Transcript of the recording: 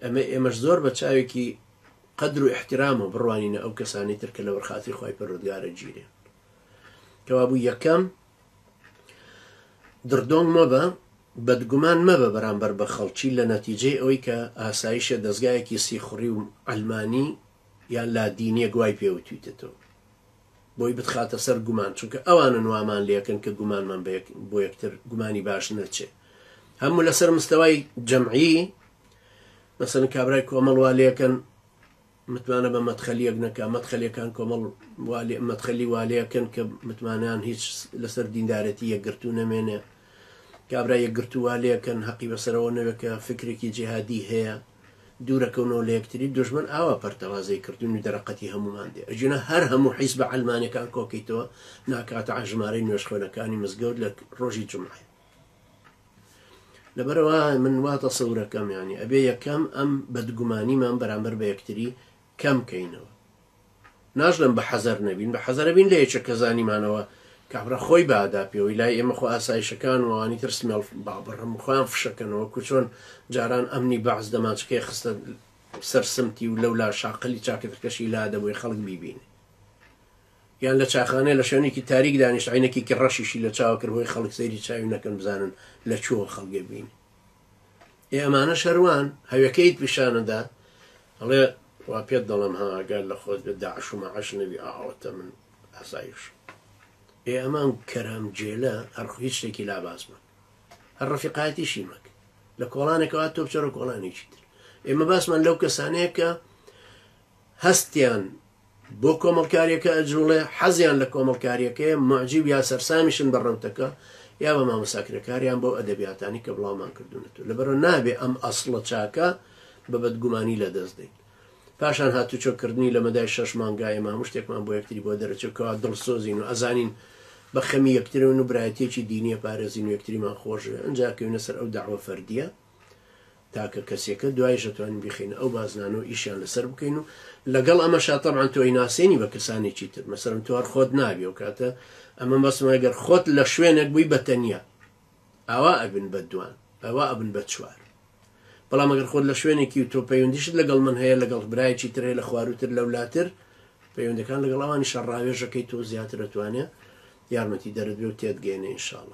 ئەمە ئێمەش زۆر بە چاوێکی قەدر و ئیحترامەوە بڕوانینە ئەو کەسانەی تر کە لەبەر خاتری خوای پەروەردگار ئەگیرێن. کەوابوو یەکەم دڕدۆنگ مەبە، بەدگومان مەبە بەرامبەر بە خەڵکی لە نەتیجەی ئەوەی کە ئاسایشە دەزگایەکی سیخوڕی و عەلمانی یان لادینیەک وای پێ وتویتەتەوە بۆی بتخاتە سەر گومان چونکە ئەوانن وامان لێکەن کە گومانمان بۆ یەکتر گومانی باش نەچێ هەموو لەسەر مستەوای جەمعی مەسەلەن کابرای کۆمەڵ وا لێکەن متمانە بە مەدخەلیەک نەکا مەدخەلیەکان کۆمەڵ مەدخەلی وا لێکەن کە متمانەیان هیچ لەسەر دیندارەتی یەکگرتوو نەمێنێ کابرا یەکگرتوو وا لێکەن هەقی بەسەرەوە نەوێ کە فکرێکی جیهادی هەیە دوورەکەونەوە لە یەکتری دژمن ئاوا پەرتەوازەی کردوون و دەرەقەتی هەمومان دێ ئەگینا هەر هەموو حیزبە عەلمانەکان کۆکەیتەوە ناکاتە ژمارەی نوێژخوێنەکانی مزگەوت لە ڕۆژی جومعە لەبەرئەوە من وا تەسەورەکەم یانی ئەبێ یەکەم ئەم بەدگومانیمان بەرامبەر بە یەکتری کەم کەینەوە ناشڵێم بە حەزەر نەبین بە حەزەرە بین لە یەکێک کە زانیمانەوە کابرا خۆی بادا پێوەی لای ئێمە خۆ ئاسایشەکان و ئەوانی تر سمێڵ بابڕم خۆیان فشەکەنەوە کو چۆن جاران ئەمنی بەعس دەمانچەکەی خستە سەر سمتی و لەولا شاقلی چاکەتەکەشی لا دەبووی خەڵک بیبینێ یان لە چاخانەیە لە شوێنێکی تاریک دانیشت عەینەکێکی ڕەشیشی لە چاوە کرد بۆی خەڵک سەیری چاوی نەکەن بزانن لە کوێوە خەڵک ئەبینێ. ئێ ئەمانەش هەر وان، هەوێکەیت پیشانەدا ئەڵێ وا پێت دەڵێم ها ئاگات لە خۆت بێت داعش و ماعش نەبی ئاوەتە من ئاسایشم. ئێ ئەمان کەرام جێلە هەر هیچ شتێکی لا باس مەکە هەر ڕەفیقایەتیشی مەکە لە کۆڵانێکەوە تۆ بچەرە کۆڵانێکی تر. ئێمە باسمان لەو کەسانەیە کە هەستیان بۆ کۆمەڵکاریەکە ئەجوڵێ، حەزیان لە کۆمەڵکاریەکەیە، موعجیب یا سەرسامیشن بە ڕەوتەکە یا بە مامۆستا کرێکار یان بەو ئەدەبیاتانەی کە بڵاومان کردوونەتەوە. لەبەرئەوە نابێ ئەم ئەسڵە چاکە بە بەدگومانی لەدەست دەین. پاشان هاتوچۆ کردنی لە مەدای شەش مانگا ئێمە هەموو شتێکمان بۆ یەکتری بۆ دەرەچێ کەوا دڵسۆزین و ئەزانین بە خەمی یەکترین و برایەتیەکی دینیە پارێزین و یەکتریمان خۆشوێ ئنجا ئەکەوینە سەر ئەو دەعوە فەردیە تاکە کەسیەکە دوایش ئەتوانین بیخەینە ئەو بازنانە و ئیشیان لەسەر بکەین و لەگەڵ ئەمەشا تەبعەن تۆ ئەیناسێنی بە کەسانێکی تر مەسەلەن تۆ هەر خۆت نابی ئەو کاتە ئەمە مەسەلەن ئەگەر خۆت لە شوێنێک بووی بە تەنیا ئاوا ئەبن بە دوان ئەوا ئەبن بە چوار بەڵام ئەگەر خۆت لە شوێنێکی و تۆ پەیوەندیشت لەگەڵ من هەیە لەگەڵ برایەکی تر هەیە لە خواروتر لەولاتر پەیوەندەکان لەگەڵ ئەوانیشە ڕاوێژەکەی تۆ زیاتر ئەتوانێ یارمەتی دەرت بێ و تێت گەێنێ ئینشاءاللە.